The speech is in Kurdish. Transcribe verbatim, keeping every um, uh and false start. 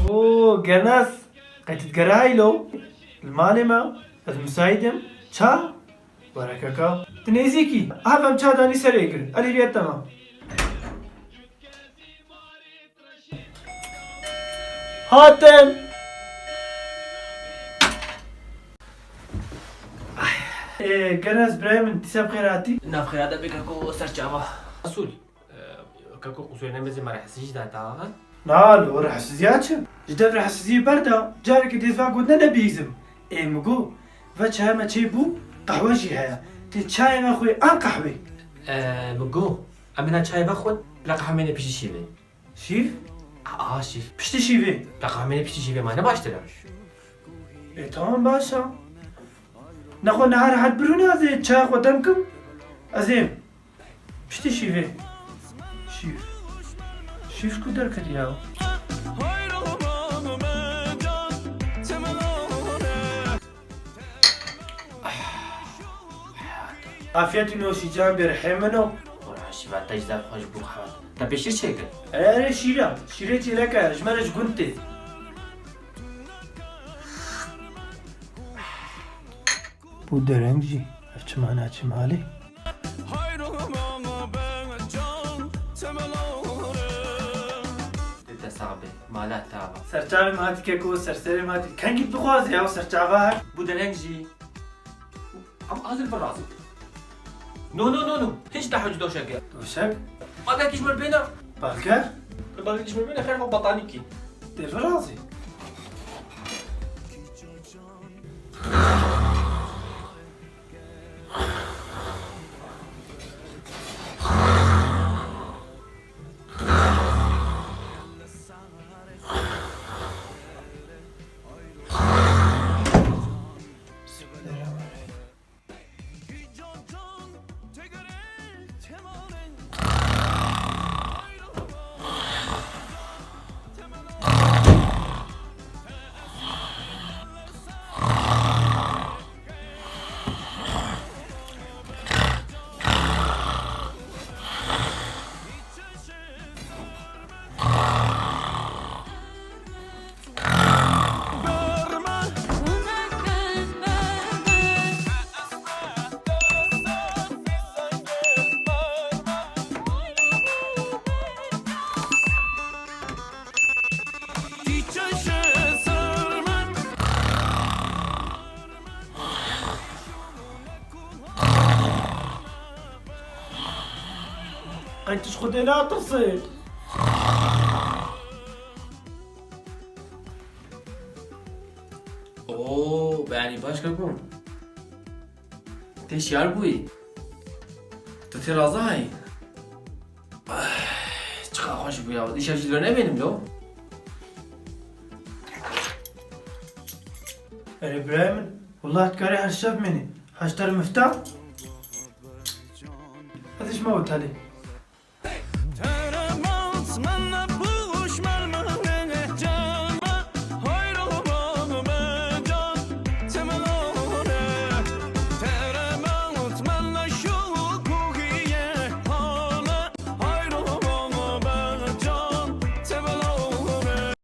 Oo, Genas, qey tu digere heylo? Li malê me, ez misaîd im. Ça? Were keka. Tu nêzîkî. Ev em ça danî serê kir. Elî riye temam. Hatim! Ê, Genas birayê min, dîsa bi xêr hatî. Nav xêra de bike ku ser çava. Asûl. Ee, keko qusûrê nemezê me rehsizî jî data ha? Na, li wir rehsizîya çi? Ji dev rehsizî berda, carekê dê va got ne nebihîzim. Ê, min got, ve çaya me çêbû, qehwe jî heye. Tê çayê vexwê an qehwê? Ee, min got, em ina çayê vexwin, bila qehwe mêne piştî şîvê. Şîv? Aha, şîv. Piştî şîvê? Bila qehwe mêne piştî şîvê ma ne baştir e? Ê, tamam, baş e. Nexwe niha rehet birûne ez ê çaya xwe dem kim. Ez êm. Piştî şîvê. Şîv. Şîv ku derketiye. Afiyet û noşîcan bê rihê min o. Ora şîva te jî zaf xweş bû xebat. Te pêşîr çêkir? Erê, erê, şîra. Şîrê çêleke, ji me re ji gund tê. Bû dereng jî, ev çima naçim halê? Te sax be, mala te ava. Serçavê me hatî keko, serserê me hatî. Kengî dixwazê ya serçava her. Bû dereng jî. Ama hazir bir razı. No, no, no, no. Hiç daha ucuz doşek ya. Doşek? Bak, hiç mi bina? Balker? Bak, hiç mi bina? Her o batanî ki. Devir razı. Qey tu ji Xwedê natirsî? Oo, be yanî baş keko. Tê şiyar bûyî. Tu tê razayî. Ay, çiqa xweş bû ya. Îşev jî li vir nemênim lo. Erê birayê min, wullah dikarî her şev mênî. Heşter mifta. Ez ji me otelê.